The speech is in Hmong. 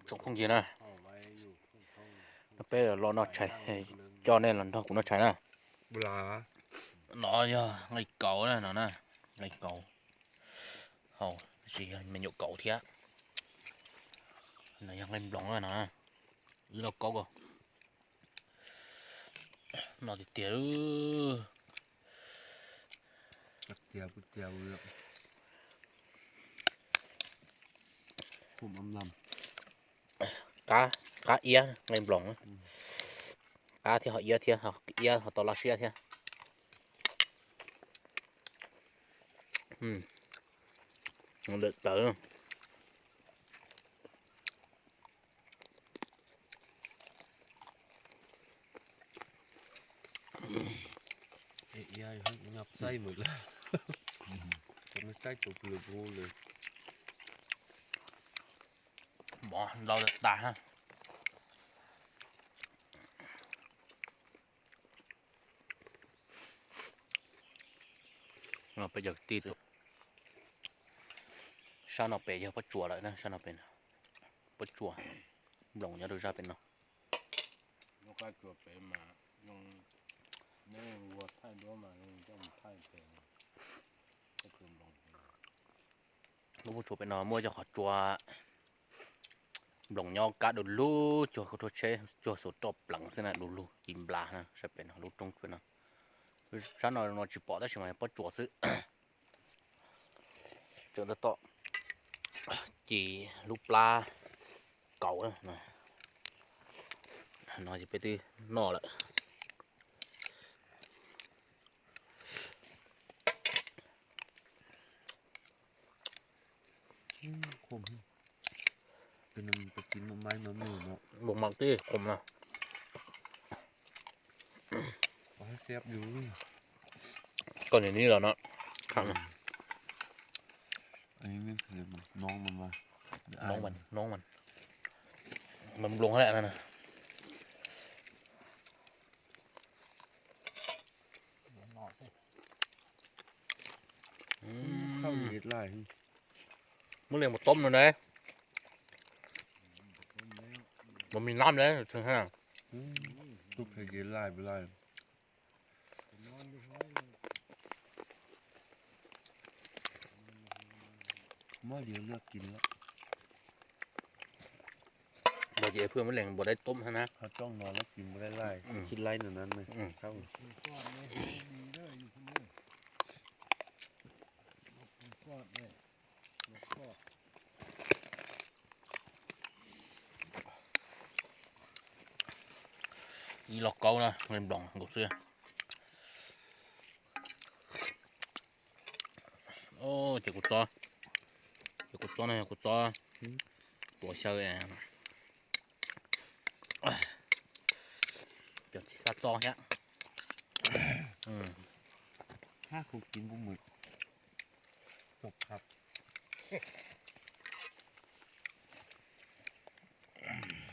Tsoom phooj ywg na, no peb los noj tshais, coj nej los nrog kuv noj tshais na. No yog nqaij kauv na, no na, nqaij kauv, hau, tab sis yog me nyuam kauv thiab. No yog nqaij nploos no, wb lauj kaub ko. No tiag tiag. Qab, qab iab nqaij nploos, qab thiab ho iab thiab, iab ho tau loj siab thiab. Lawm tawv. Mov ntau tas tas. Peb cov kwv tij, sab no pem yog pob tsuas lawm na, sab no pem pob tsuas, nploos nyob rau zaj pem no. Lub qab tsuas pem mas zoo, neb ua thaij duab mas zoo coj mus thaij pem. Lub pob tsuas pem no muaj cov qhov tsua nploos nyob kab du lug, cuag khaub rhuab tsheb, cuag xuas roj pleev xwb na, du lug ci nplas na, sab pem no lub roob pem no. Sab no no tsis pom tab sis mas pob tsuas xwb. Tseem tab tom ci lub plab kauv no ces peb twb noj lawm. Npaum mas twb qhov no, koj nim nib los no, nploos mas, mas nploos lawm no. Muab leej mus tob no na. Mas me nab na, tub phe ces laj laj. Muab diav luaj kis lawm. Npog ces pheej muab leej npog dai tob thiab na. Ho rooj no lawv kis npog dai laj, tsis laib no na. Ib los kaub na, nploos nkaus xwb. Ces kuv txob, ces kuv txob no yog kuv txob tuav xyaw, cov txiv xab txob thiab. Hab kuv kis npub mws.